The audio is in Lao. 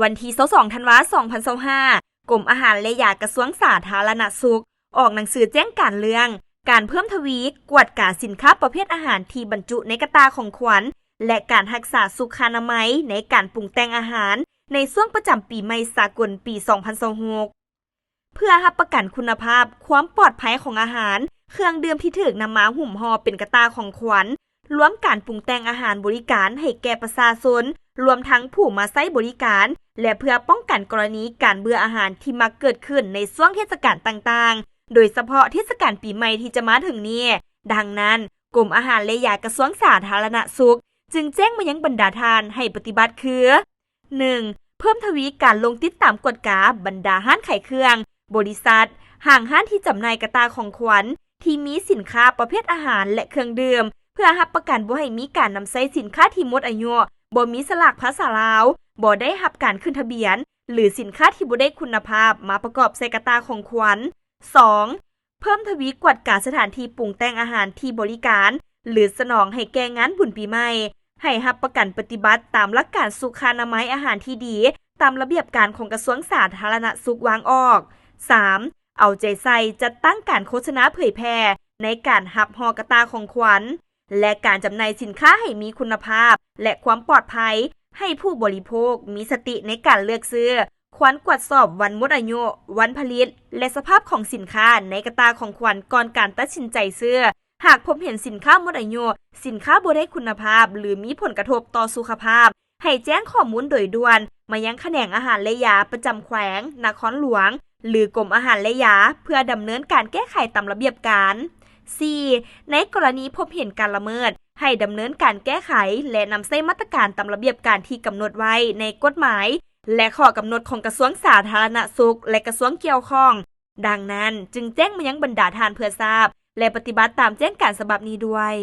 ວັນທີຊາວສອງ ທັນວາ ສອງພັນຊາວຫ້າ ກົມອາຫານ ແລະ ຢາ ກະຊວງສາທາລະນະສຸກ ອອກໜັງສືແຈ້ງການເລື່ອງ ການເພີ່ມທະວີກວດກາສິນຄ້າປະເພດອາຫານທີ່ບັນຈຸໃນກະຕ່າຂອງຂວັນ ແລະ ການຮັກສາສຸຂານາໄມໃນການປຸງແຕ່ງອາຫານ ໃນຊ່ວງປະຈຳປີໃໝ່ສາກົນປີສອງພັນຊາວຫົກ ເພື່ອຮັບປະກັນຄຸນນະພາບ, ຄວາມປອດໄພຂອງອາຫານ, ເຄື່ອງດື່ມທີ່ຖືກນຳມາຫຸ້ມຫໍ່ເປັນກະຕ່າຂອງຂວັນ, ລວມການປຸງແຕ່ງອາຫານບໍລິການໃຫ້ແກ່ປະຊາຊົນ, ລວມທັງຜູ້ມາໃຊ້ບໍລິການ ແລະ ເພື່ອປ້ອງກັນກໍລະນີການເບື່ອອາຫານທີ່ມັກເກີດຂຶ້ນໃນຊ່ວງເທດສະການຕ່າງໆ, ໂດຍສະເພາະເທດສະການປີໃໝ່ທີ່ຈະມາເຖິງນີ້. ດັ່ງນັ້ນ, ກົມອາຫານ ແລະ ຢາ ກະຊວງສາທາລະນະສຸກ ຈຶ່ງແຈ້ງມາຍັງບັນດາທ່ານໃຫ້ປະຕິບັດຄື: ໜຶ່ງ ເພີ່ມທະວີການລົງຕິດຕາມກວດກາບັນດາຮ້ານຂາຍເຄື່ອງ, ບໍລິສັດ, ຫ້າງຮ້ານທີ່ຈຳໜ່າຍກະຕ່າຂອງຂວັນ ທີ່ມີສິນຄ້າປະເພດອາຫານ ແລະ ເຄື່ອງດື່ມ ເພື່ອຮັບປະກັນບໍ່ໃຫ້ມີການນຳໃຊ້ສິນຄ້າທີ່ໝົດອາຍຸ, ບໍ່ມີສະຫຼາກພາສາລາວ, ບໍ່ໄດ້ຮັບການຂຶ້ນທະບຽນ ຫຼື ສິນຄ້າທີ່ບໍ່ໄດ້ຄຸນນະພາບມາປະກອບໃສ່ກະຕ່າຂອງຂວັນ. ສອງ ເພີ່ມທະວີກວດກາສະຖານທີ່ປຸງແຕ່ງອາຫານທີ່ບໍລິການ ຫຼື ສະໜອງໃຫ້ແກ່ງານບຸນປີໃໝ່ ໃຫ້ຮັບປະກັນປະຕິບັດຕາມຫຼັກການສຸຂານາໄມອາຫານທີ່ດີ ຕາມລະບຽບການຂອງກະຊວງສາທາລະນະສຸກວາງອອກ. ສາມ ເອົາໃຈໃສ່ຈັດຕັ້ງການໂຄສະນາເຜີຍແຜ່ໃນການຮັບຫໍ່ກະຕ່າຂອງຂວັນ ແລະ ການຈຳໜ່າຍສິນຄ້າໃຫ້ມີຄຸນນະພາບ ແລະ ຄວາມປອດໄພ, ໃຫ້ຜູ້ບໍລິໂພກມີສະຕິໃນການເລືອກຊື້, ຄວນກວດສອບວັນໝົດອາຍຸ, ວັນຜະລິດ ແລະ ສະພາບຂອງສິນຄ້າໃນກະຕ່າຂອງຂວັນກ່ອນການຕັດສິນໃຈຊື້. ຫາກພົບເຫັນສິນຄ້າໝົດອາຍຸ, ສິນຄ້າບໍ່ໄດ້ຄຸນນະພາບ ຫຼື ມີຜົນກະທົບຕໍ່ສຸຂະພາບ, ໃຫ້ແຈ້ງຂໍ້ມູນໂດຍດ່ວນມາຍັງຂະແໜງອາຫານ ແລະ ຢາ ປະຈຳແຂວງ, ນະຄອນຫຼວງ ຫຼື ກົມອາຫານ ແລະ ຢາ ເພື່ອດຳເນີນການແກ້ໄຂຕາມລະບຽບການ. ສີ່ ໃນກໍລະນີພົບເຫັນການລະເມີດ, ໃຫ້ດຳເນີນການແກ້ໄຂ ແລະ ນຳໃຊ້ມາດຕະການຕາມລະບຽບການທີ່ກຳນົດໄວ້ໃນກົດໝາຍ ແລະ ຂໍ້ກຳນົດຂອງກະຊວງສາທາລະນະສຸກ ແລະ ກະຊວງກ່ຽວຂ້ອງ. ດັ່ງນັ້ນ, ຈຶ່ງແຈ້ງມາຍັງບັນດາທ່ານເພື່ອຊາບ ແລະ ປະຕິບັດຕາມແຈ້ງການສະບັບນີ້ດ້ວຍ.